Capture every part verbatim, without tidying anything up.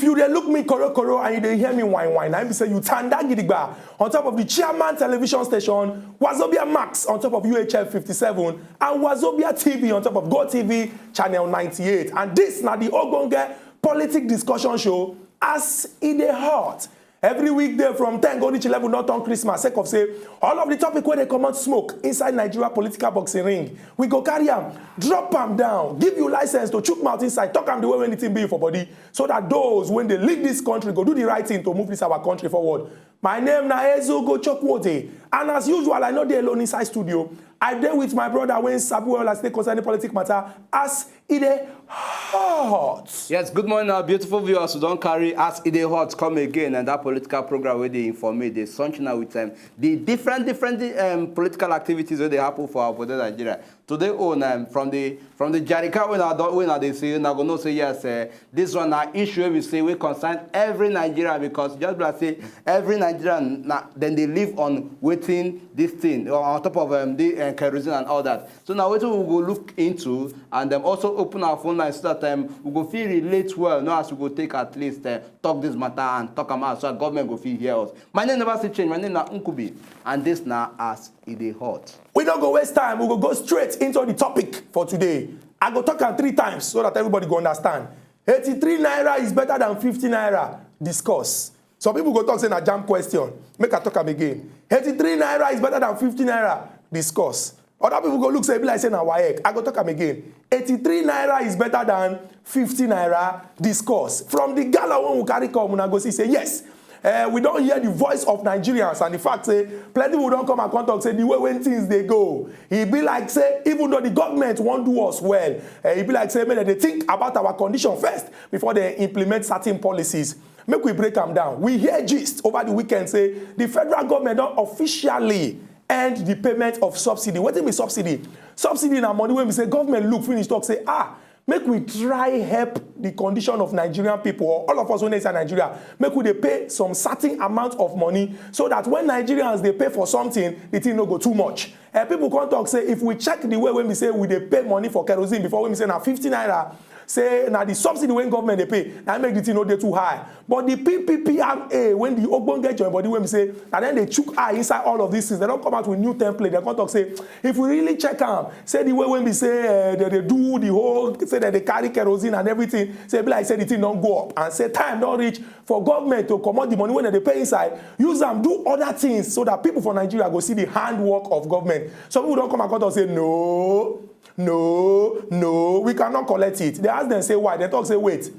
You dey look me koro koro and you dey hear me whine whine. Na im be say you tanda gidigba on top of the chairman television station, Wazobia Max on top of U H F fifty-seven and Wazobia T V on top of Go T V channel ninety-eight. And this na the ogbonge politic discussion show as e dey hot. Every weekday from ten go reach eleven don turn Christmas sake of say all of the topic wey dey comot smoke inside Nigeria political boxing ring, we go carry am, drop am down, give you license to chook mouth inside, talk am the way wey anything be for body, so that those wey dey lead this country go do the right thing to move this our country forward. My name na Ezugo Chokwote, and as usual, I no dey alone inside studio. I dey with my brother wey sabi well as take concerning politic matter as e dey hot. Yes, good morning, our beautiful viewers who don carry as e dey hot come again, and that political program wey dey inform me dey sunshine with um, the different different um, political activities wey dey happen for our obodo Nigeria. Today own um, from the from the jerrycan wey una don wey una dey see, una go know say yes, uh, this one na issue wey be say wey concern every Nigerian, because just be like say every Nigerian na dem dey live on wetin this thing or on top of um, the uh, kerosene and all that. So na wetin we go look into and um, also open our phone line so that um, we go fit relate well, know as we go take at least uh, talk this matter and talk am out so that government go fit hear us. My name never still change. My name na Nkubi, and this na as e dey hot. We no go waste time, we go go straight into the topic for today. I go talk am three times so that everybody go understand. Eighty-three naira is better than fifty naira. Discuss. Some people go talk say na jam question. Make I talk am again. Eighty-three naira is better than fifty naira. Discuss. Other people go look say e be like say na waec. I go talk am again. Eighty-three naira is better than fifty naira. Discuss. From the gala wey we carry come, una go see say yes. Uh, we don hear the voice of Nigerians and the fact say plenty people don come and come talk say the way wey things dey go, e be like say even though the government wan do us well, uh, e be like say make dem dey think about our condition first before dem implement certain policies. Make we break am down. We hear gist over the weekend say the federal government don officially end the payment of subsidy. Wetin be subsidy? Subsidy na money wey be say government look finish talk say ah, make we try help the condition of Nigerian people, or all of us wey dey inside Nigeria, make we dey pay some certain amount of money so that when Nigerians dey pay for something, the thing no go too much. Uh, people come talk say if we check the way wey be say we dey pay money for kerosene before, wey be say na fifty naira, say na the subsidy wey government dey pay na make the thing no dey too high. But the P P P R A, when the ogbonge join body wey be say na dem dey chook eye inside all of these things, dem don come out with new template. Dem come talk say if we really check am, say the way wey be say uh, dem dey do the whole, say dem dey carry kerosene and everything, say e be like say the thing don go up and say time don reach for government to comot the money wey dem dey pay inside, use am do other things so that people for Nigeria go see the handwork of government. Some people don come and come talk say no, no, no, we cannot collect it. Dem ask dem say why, dem talk say wait,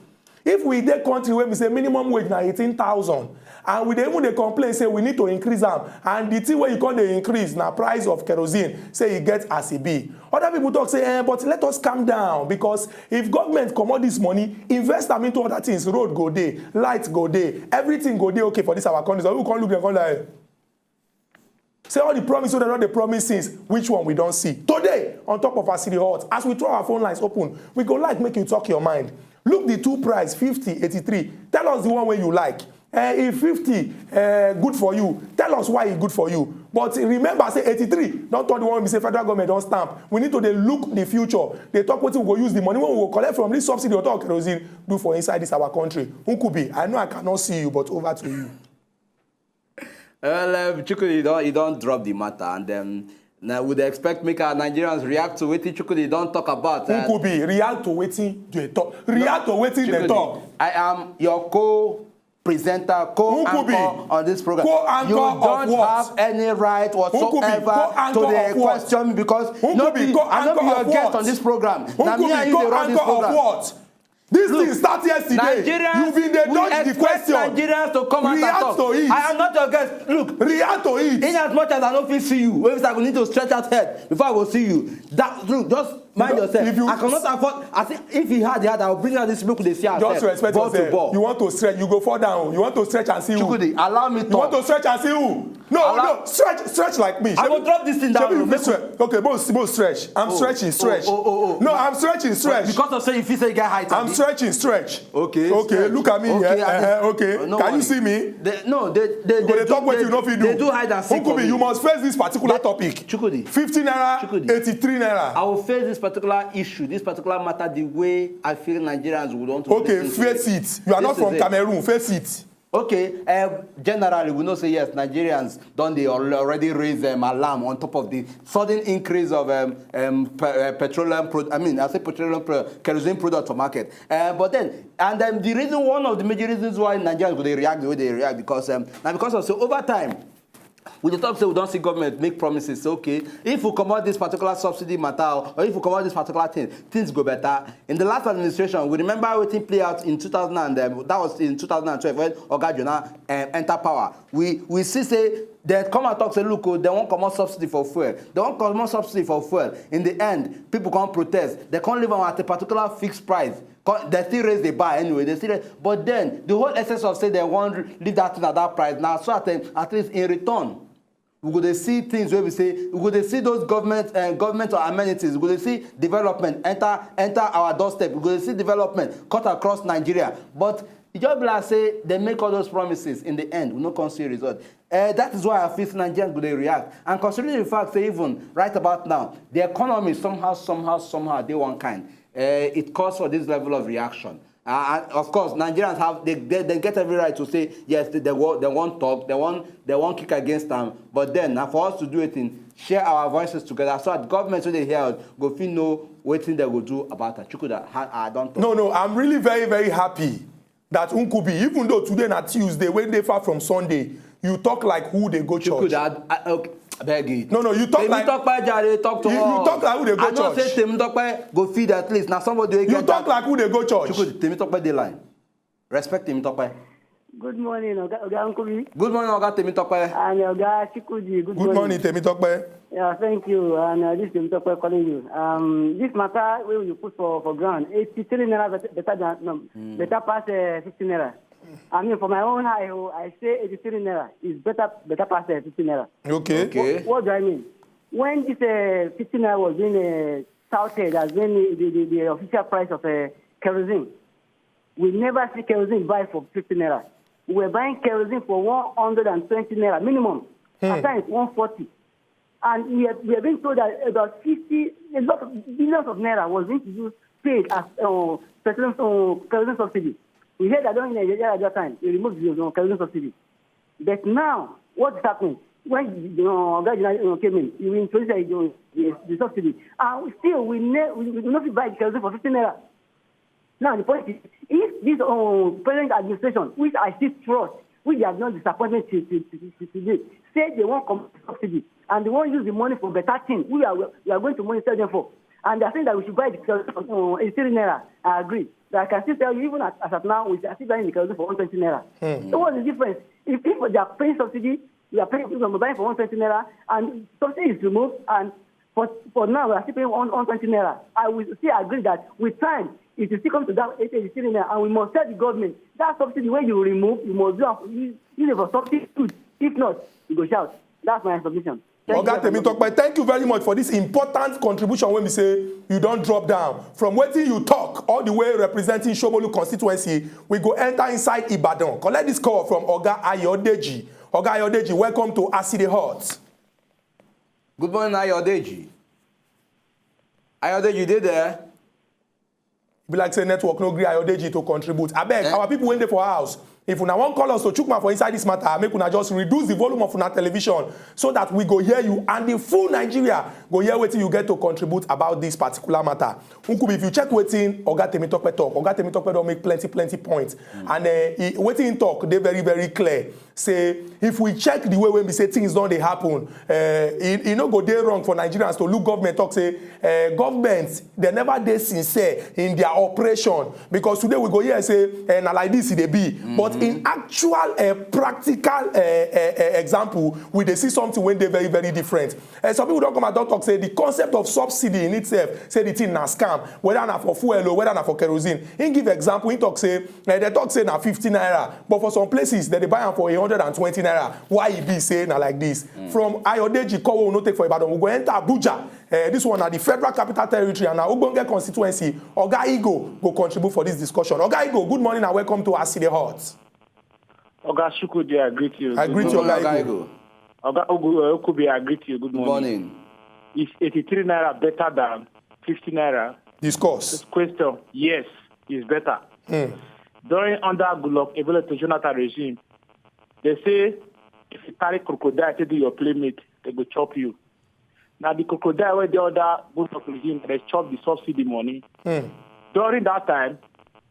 if we dey country wey be say minimum wage na eighteen thousand and we dey even dey complain say we need to increase am, and the thing wey you come dey increase na price of kerosene, say e get as e be. Other people talk say eh, but let us calm down, because if government comot this money, invest am into other things, road go dey, light go dey, everything go dey okay for this our country. Some people come look dem come like say all the promise wey dem don dey promise since, which one we don see? Today, on top of as e dey hot, as we throw our phone lines open, we go like make you talk your mind. Look the two price, fifty, eighty-three. Tell us the one wey you like. Eh, if fifty eh, good for you, tell us why e good for you. But remember say eighty-three don turn the one wey be say federal government don stamp. We need to dey look the future, dey talk wetin we go use the money wey we go collect from this subsidy on top kerosene do for inside this our country. Nkubi, I know I cannot see you, but over to you. Well, um, Chukwudi, you don, you don drop the matter, and um, now we dey expect make our Nigerians react to wetin Chukwudi don talk about. Uh, Nkubi, react to wetin dem talk. React to wetin dem Chukwudi, talk. I am your co-presenter, co-anchor Nkubi, on this program. Co-anchor You of don't what? have any right Nkubi, whatsoever co-anchor to the of what? Question because Nkubi, no be, I no be co-anchor your of guest what? On this program. Na me Nkubi, and you dey run this co-anchor of program. What? This Look, thing start yesterday. Nigerians, You been dey we dodge the expect question. Nigerians to come out and React talk. To it. I am not your guest. Look, React to it. In as much as I don't feel see you, when I go need to stretch out head before I go see you. That look, just mind You yourself. if you I cannot afford. I think if he had the heart, I will bring out this people they see Just ourselves. respect Ball to yourself. ball. You want to stretch, you go fall down. You want to stretch and see who. Chukwudi, allow me You want talk. To stretch and see who. No, Allow- no, stretch, stretch like me. I go drop this thing down, Shebi you make fit stretch. Okay, boss, boss, stretch. I'm Oh, stretching, stretch. Oh, oh, oh, oh. No, I'm stretching, stretch. Because of say if you say you get height, I'm abi? Stretching, stretch. Okay. Okay, Stretch. Look at me here. Okay, I Uh-huh, dey- okay. Oh, no Can you worry. See me? They, no, they, they, You go they dey talk do, what they, you no fit do. They do hide and seek for Nkubi, me. You must face this particular topic. Chukwudi. Fifty naira, Chukwudi. Eighty-three naira. I will face this particular issue, this particular matter, the way I feel Nigerians would want to Okay, listen to face it. it. You are This not is from it. Cameroon. Face it. Okay, um, generally we know say yes, Nigerians don dey al- already raise um, alarm on top of the sudden increase of um, um, pe- uh, petroleum. Pro- I mean, I say petroleum pro- kerosene product for market. Uh, but then, and um, the reason, one of the major reasons why Nigerians go dey react the way they react because um, na because of so over time we dey talk say we don see government make promises say okay, if we comot this particular subsidy matter or if we comot this particular thing, things go better. In the last administration, we remember wetin play out in two thousand and um, that was in two thousand and twelve when Oga Jonah um, enter power. We we see say dem come and talk say look o, dem wan comot subsidy for fuel, dem wan comot subsidy for fuel. In the end, people come protest, dem come leave am at a particular fixed price. Come- Dem still raise the bar anyway. Dem still raise, but then the whole essence of say dem wan leave that thing at that price na so at, at least in return we go dey see things wey be say we go dey see those government uh, government or amenities, we go dey see development enter enter our doorstep, we go dey see development cut across Nigeria. But e just be like say dem make all those promises, in the end we no come see result. Uh, that is why I feel say Nigerians go dey react, and considering the fact say even right about now the economy somehow somehow somehow dey one kind, uh, it calls for this level of reaction. Uh, and of course, Nigerians have they, they, they get every right to say yes, they, they, wa- they want talk, they want they want kick against them. But then, now for us to do it, in share our voices together so that government wey dey hear us go fit know wetin they go do about it. Chukwuda, ha- I don't talk. No, no, I'm really very, very happy that Nkubi, even though today na Tuesday, when they far from Sunday, you talk like who they go church. Chukwuda, I, I, okay, I beg it. No, no, you talk like Temitope Ajare talk to you, us. You talk like who they go I know church. Say Temitope go feed at least. Now somebody wey You get talk that. Like who they go church. Chukwuda, Temitope dey line. Respect Temitope. Good morning, Oga, Oga Nkubi Good morning, Oga Temitope. and Oga Chikudi. Good, Good morning, Temitope. Yeah, thank you. And uh, this is Temitope calling you. Um, this matter where you put for, for ground, eighty-three naira bet- better than no, better pass uh, fifty naira. I mean, for my own eye, oh, I say eighty-three naira is better better pass uh, fifty naira. Okay. Okay. What, what do I mean? When this uh, fifty naira was being uh, touted as being the, the, the official price of uh, kerosene, we never see kerosene buy for fifty naira. We were buying kerosene for one hundred and twenty naira minimum. At times, one forty. And we have, we have been told that about fifty, a lot of billions of naira was going to be paid as uh, petroleum uh, kerosene subsidy. We heard that during Nigeria at that time, they removed the uh, kerosene subsidy. But now, what is happening? When the uh, guy uh, came in, he introduced the, the, the subsidy. And still, we, ne- we, we not buy the kerosene for fifty naira. Now, the point is, if this um, present administration, which I still trust, which they have not disappointed to, to, to, to today, say they won't come subsidy and they won't use the money for better thing, we are, we are going to monitor them for. And they are saying that we should buy the uh, eighty-three naira. I agree. But I can still tell you, even as, as of now, we are still buying the kerosene for one twenty naira. So what's the difference? If people they are paying subsidy, we are paying people are buying for one twenty naira, and subsidy is removed, and for, for now, we are still paying one, one twenty naira. I will still agree that with time, it will still come to that eighty-three naira, and we must tell the government that subsidy when you remove, you must do am- use use it for something good. If not, you go shout. That's my submission. Thank Oga you very much. Temitope, thank you very much for this important contribution when we say you don't drop down. From waiting you talk all the way representing Shomolu constituency, we go enter inside Ibadan. Collect this call from Oga Ayodeji. Oga Ayodeji, welcome to Aside Hot. Good morning, Ayodeji. Ayodeji, you dey there? Be like say network no gree Ayodeji to contribute. Abeg, Eh? Our people wey dey for house, if una wan call us to chook mouth for inside this matter, make una just reduce the volume of una television so that we go hear you and the full Nigeria go hear wetin you get to contribute about this particular matter. Nkubi, if you check wetin Oga Temitope talk, Oga Temitope don make plenty plenty points, and uh, he, wetin he talk dey very very clear. Say if we check the way wey be say things don dey happen, uh, e, e no go dey wrong for Nigerians to look government talk say uh, government dem never dey sincere in their operation, because today we go hear say uh, na like this e dey be, but in actual uh, practical uh, uh, uh, example, we dey see something wey dey very very different. Uh, some people don come and don talk say the concept of subsidy in itself, say the thing na scam, whether na for fuel o, whether na for kerosene. He give example, he talk say uh, dem talk say na fifty naira, but for some places dem dey buy am for a hundred and twenty naira. Why e be say na like this? From Ayodeji call wey we no take for Ibadan, we go enter Abuja. Uh, this one na the Federal Capital Territory and na ogbonge constituency. Oga Igo go contribute for this discussion. Oga Igo, good morning and welcome to Aside Hot. Oga Chukwudi, I greet you. I Good greet you, morning. Oga Oga Igo. Igo. Oga Ogu- uh, Okubi, I greet you. Good Good morning. Morning. Is eighty-three naira better than fifty naira. Discuss. Question, yes, it's better. During under Goodluck Ebele to Jonathan regime, they say if you carry crocodile to do your playmate, they go chop you. Now the crocodile where the other Goodluck regime, they chop the subsidy money. During that time,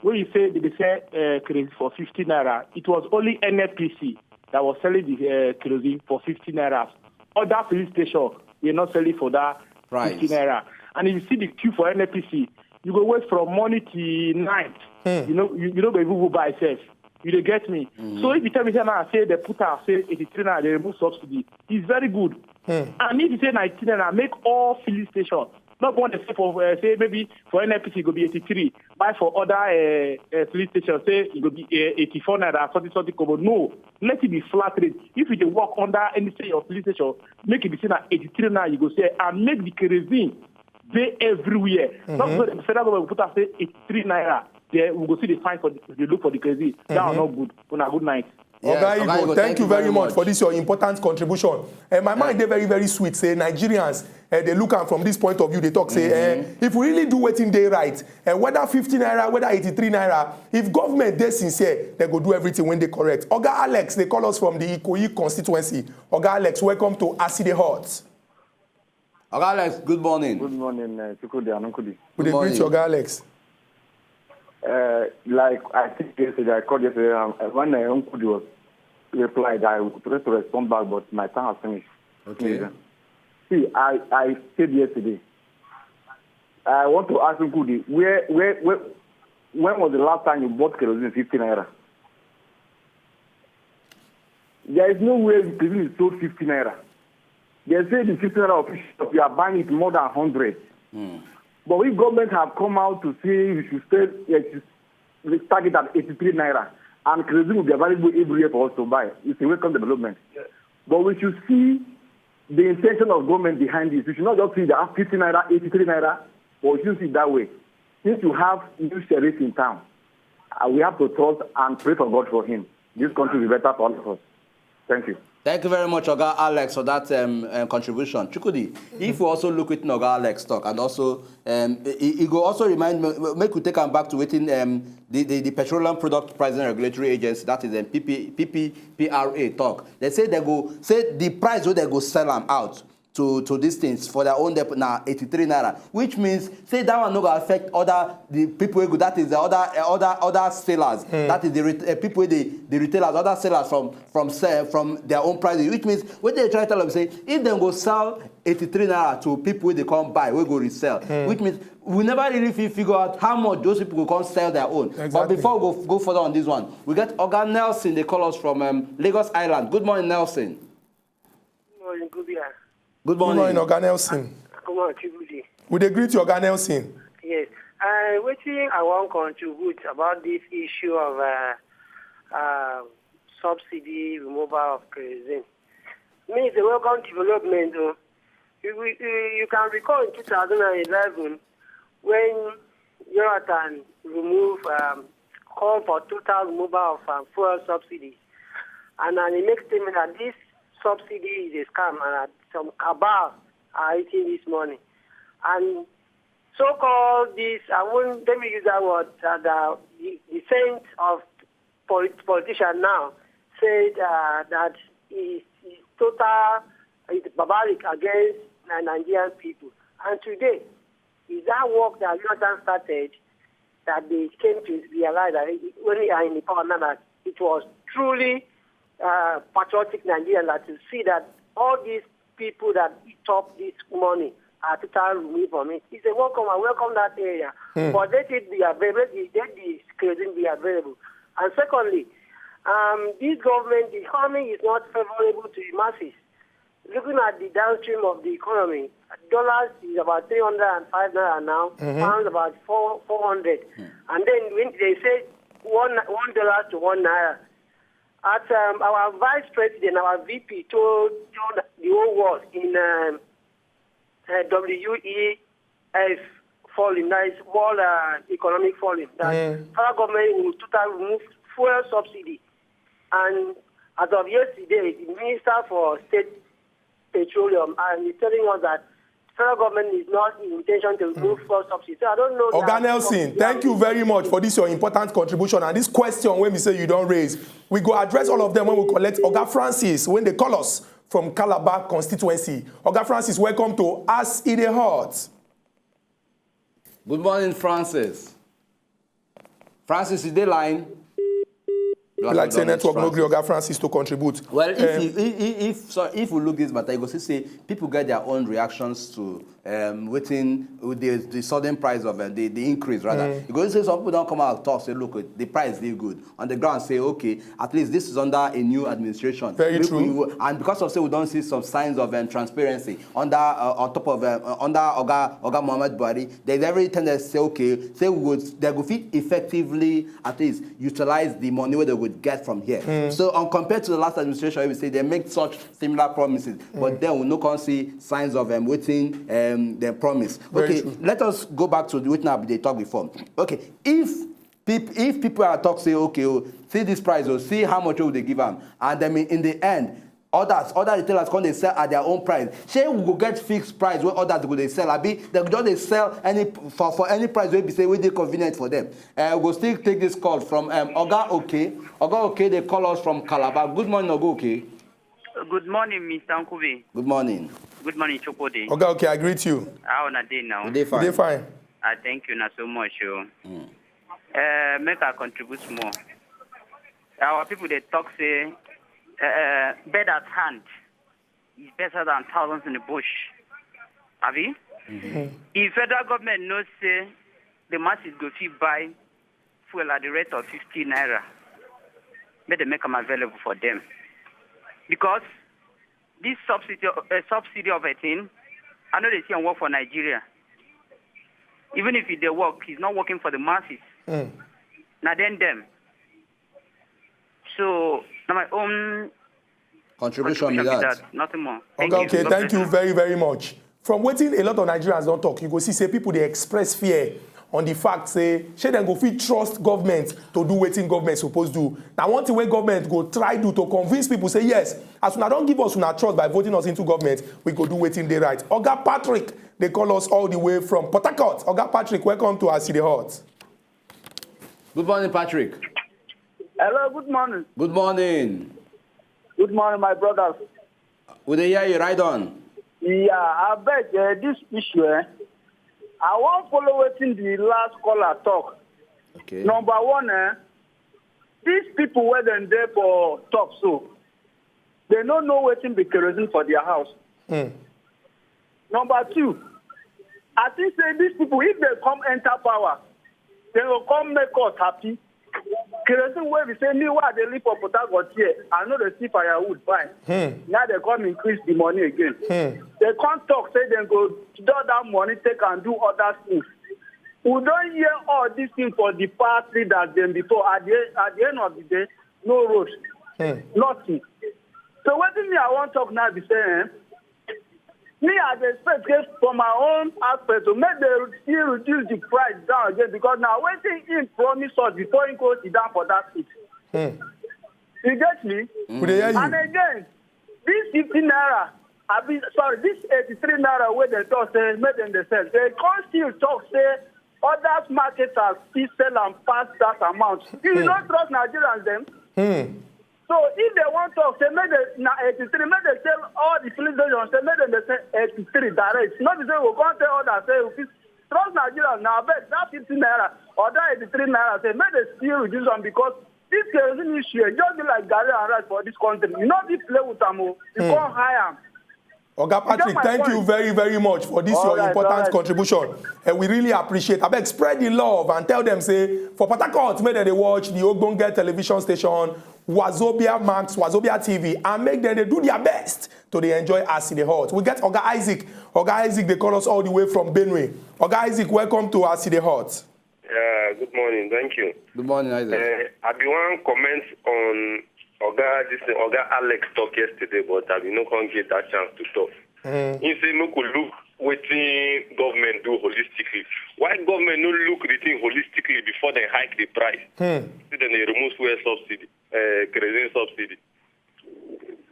when you say they sell uh, kerosene for fifty naira, it was only N N P C that was selling the uh, kerosene for fifty naira. Other filling station, they're not selling for that Price. fifty naira. And if you see the queue for N N P C, you go wait from morning till night. You know, you, you know, go even go buy self. You dey get me? So if you tell me say now say the put out say eighty-three naira, they remove subsidy, it's very good. And if you say nineteen naira, make all filling station. Not one dey say for uh, say maybe for N N P C go be eighty-three, buy for other uh, uh, filling station say it go be uh, eighty-four naira, something something kobo. No, let it be flat rate. If you dey work under any state of filling station, make it be say na eighty-three naira you go sell and make the kerosene dey everywhere. Not so the federal government go put am say eighty-three naira. There we go see the fine for the, the look for the kerosene. That one not good. Una good night. Yes, Oga Oga Igbo, Igbo, thank you very much for this your important contribution. And my mind dey very very sweet say Nigerians uh, they look am from this point of view. They talk say eh, if we really do wetin dey right, uh, whether fifty naira, whether eighty-three naira, if government dey sincere, they go do everything when they correct. Oga Alex, they call us from the Ikoyi constituency. Oga Alex, welcome to Aside Hot. Oga Alex, good morning. Good morning, uh, Chukwudi and Nkudi. We dey Good greet you, morning. Oga Alex. Uh, like I think yesterday, I called yesterday. Um, uh, when uh, Nkudi was replied, I tried to respond back, but my time has finished. Okay. See, I I said yesterday. I want to ask Nkudi, where where where when was the last time you bought kerosene fifty naira? There is no way kerosene is sold fifty naira. They say the fifty naira of shop, you are buying it more than hundred. But if government have come out to say we should sell, yes, we target at eighty-three naira, and kerosene will be available everywhere for us to buy, it's a welcome development. But we should see the intention of government behind this. We should not just see the fifty naira, eighty-three naira, but we should see it that way. Since you have new sheriff in town, uh, we have to trust and pray for God for him. This country will be better for all of us. Thank you. Thank you very much, Oga Alex, for that um, uh, contribution. Chukwudi, if we also look at Oga Alex talk, and also um, it, it go also remind me, make we take am back to wetin um, the, the, the Petroleum Product Pricing Regulatory Agency, that is um, P P, P P P R A talk. They say they go say the price wey they go sell am out to to these things for their own dep na eighty-three naira, which means say that one no go affect other the people wey go, that is the other uh, other other sellers, that is the ret- uh, people wey dey the retailers, other sellers from from sell from their own prices, which means wetin they try tell them say if dem go sell eighty-three naira to people wey dey come buy wey go resell, which means we never really fit figure out how much those people go come sell their own. But Exactly. Before we go go further on this one, we get Oga Nelson, they call us from um, Lagos Island. Good morning, Nelson. Morning, good day. Good Good morning. morning, Oga Nelson. Come on, Chibuji. We dey greet you, Oga Nelson. Yes. Uh, wetin I wan contribute about this issue of uh, uh, subsidy removal of kerosene. Me, it's a welcome development. Though. You, will- you, you can recall in two thousand eleven when Jonathan removed, um, call for total removal of um, fuel subsidy. And, and he makes statement that this subsidy is a scam and that some cabal are eating this money. And so-called this, I won't, let me use that word, uh, the, the, the saints of polit- politician now said uh, that is is total is barbaric against the Nigerian people. And today, is that work that Jonathan started that they came to realize that it- when they are in the power now that it was truly uh, patriotic Nigerian that to see that all these people that eat up this money are totally removed from it. It's a welcome. I welcome that area. But let it be available. Let the, let the kerosene be available. And secondly, um, this government, the economy is not favorable to the masses. Looking at the downstream of the economy, dollars is about three hundred and five naira now, pounds about four, four hundred. And then when they say one, one dollar to one naira. At um, our vice president, our V P told, told the whole world in um, uh, W E F forum, that is World uh, Economic Forum, that federal government will totally remove fuel subsidy. And as of yesterday, the Minister for State Petroleum and he's telling us that federal government is not in intention to move fuel subsidy. So I don't know. Oga Nelson, thank you very much for this your important contribution and this question wey be say you don raise. We go address all of them when we collect Oga Francis wey dey call us from Calabar constituency. Oga Francis, welcome to As E Dey Hot. Good morning, Francis. Francis, is the line? Be like say network no gree Oga Francis to contribute. Well, if um, you, if if, so if we look this matter, you go see say people get their own reactions to um, waiting with the, the sudden price of uh, the, the increase rather. Mm. You go see some people don't come out talk say look the price is good on the ground say okay at least this is under a new administration. Very true. We, and because of say we don't see some signs of um, transparency under uh, on top of um, uh, under Oga Oga Muhammad Buhari, there's every tendency say okay say we go they go fit effectively at least utilize the money wey they would get from here. Mm. So um, compared to the last administration, we say they make such similar promises, mm. but then we no come see signs of um, waiting um, their promise. Very okay, true. Let us go back to the wetin I bin dey talk before. Okay, if if people are talk say okay oh, see this price oh, see how much oh, they give am and then in the end others other retailers come dey sell at their own price shey we go get fixed price wey others go dey sell abi dem go just dey sell any for for any price wey be say wey dey convenient for them uh, we go still take this call from um, oga okay oga okay dey call us from calabar good morning oga okay. Good morning, Mister Nkubi. Good morning. Good morning, Chokode. Oga okay, I greet you. How una dey now? We dey fine. We dey fine. I thank you na so much o. Mm. Uh, make I contribute small. Our people dey talk say uh, bed at hand is better than thousands in the bush. Abi? Mm-hmm. If federal government knows say the masses go fit buy fuel at the rate of fifty naira, make dem make am available for them. Because this subsidy, uh, subsidy of a thing, I know they see and work for Nigeria. Even if it dey work, it's not working for the masses. Mm. Na then them. So na my own contribution be that. Nothing more. Thank okay, you. Okay, thank you very, very much. From wetin a lot of Nigerians don talk, you go see say people dey express fear on the fact say shey dem go fit trust government to do wetin government suppose do. Na one thing wey government go try do to convince people say yes, as una don give us una trust by voting us into government, we go do wetin dey right. Oga Patrick dey call us all the way from Port Harcourt. Oga Patrick, welcome to As E Dey Hot. Good morning, Patrick. Hello, good morning. Good morning. Good morning, my brothers. We dey hear you. Right on. Yeah, I beg uh, this issue. Eh? I wan follow wetin the last caller talk. Okay. Number one, eh, these people wey dem dey for top so, they no know wetin be kerosene for their house. Mm. Number two, I think say these people, if they come enter power, they go come make us happy. Kerosene wey be say me wey I dey live for Port Harcourt here, I no dey see firewood buy. Hmm. Now they come increase the money again. Hmm. They come talk say dem go draw that money take and do other things. We don hear all these things for the past leaders dem before. At the, at the end of the day, no road, hmm. Nothing. So wetin me I wan talk now be say, eh, me I dey expect say for my own aspect to make dem still reduce the price down again because na wetin him promise us before him go sit down for that seat. Hmm. You get me? We dey hear you. And again, this fifty naira, I be sorry, this eighty-three naira wey dem talk say make dem dey sell, they come still talk say others marketers fit sell am pass that amount. You no trust Nigerians dem? Hmm. So if they wan talk say make they na eighty-three, make they tell all the filling stations say make dem dey sell eighty-three direct. No be say we go come tell others say we fit trust Nigerians na abeg that fifty naira or that eighty-three naira say make they still reduce am because this kerosene issue eh, just be like garri and rice for this country. You no fit play with am o. You come high am. Oga Patrick, thank you very, very much for this your important contribution. And we really appreciate. Abeg, spread the love and tell them say for Port Harcourt, make dem dey watch the ogbonge television station Wazobia Max, Wazobia T V, and make dem dey do their best to dey enjoy As E Dey Hot. We get Oga Isaac. Oga Isaac, they call us all the way from Benue. Oga Isaac, welcome to As E Dey Hot. Yeah, good morning. Thank you. Good morning, Isaac. Uh, I be one comment on Oga this thing, Oga Alex talk yesterday, but I be no come get that chance to talk. Mm. He say make we look wetin government do holistically. Why government no look the thing holistically before they hike the price? Hmm. See then they remove fuel subsidy, uh, kerosene subsidy.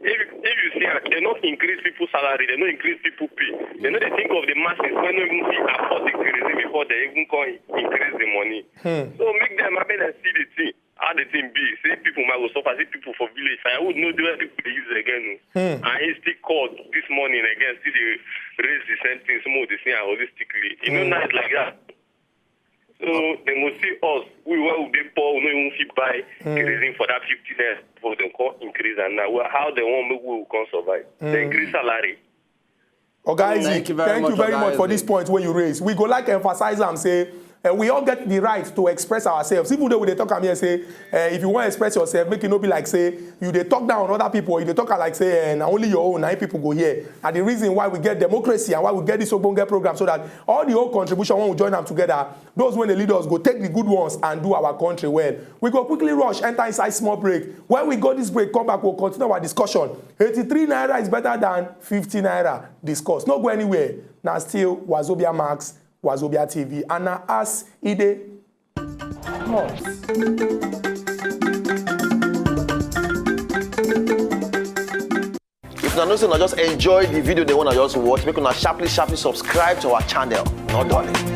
If if you see, they no increase people salary, they no increase people pay. They no dey think of the masses wey no even fit afford the kerosene before they even come increase the money. So make them, make dem see the thing, how the thing be. Say people might go suffer. See people for village, firewood no dey where people dey use again. And he still call this morning again, still dey raise the same thing. Some of the thing holistically. E no nice like that. So they go see us. We, when we dey poor, we no even fit buy kerosene for that fifty naira. For them come increase and now, well, how they want make we come survive? They increase salary. Oga Isaac, Thank you very much, for Oga this point wey you raise. We go like emphasize am say uh, we all get the right to express ourselves, even though we dey talk am here say uh, if you wan express yourself, make e no be like say you dey talk down on other people, or you dey talk am like say uh, na only your own, na im people go hear. And the reason why we get democracy and why we get this ogbonge program, so that all the whole contribution, when we join am together, those wey dey lead us go take the good ones and do our country well. We go quickly rush enter inside small break. When we go this break, come back, we'll continue our discussion. Eighty-three naira is better than fifty naira. Discuss. No go anywhere. Na still Wazobia Max, Wazobia T V, and na as e dey hot. If una know say una just enjoy the video, they wanna just watch, make una sharply sharply subscribe to our channel. No darling.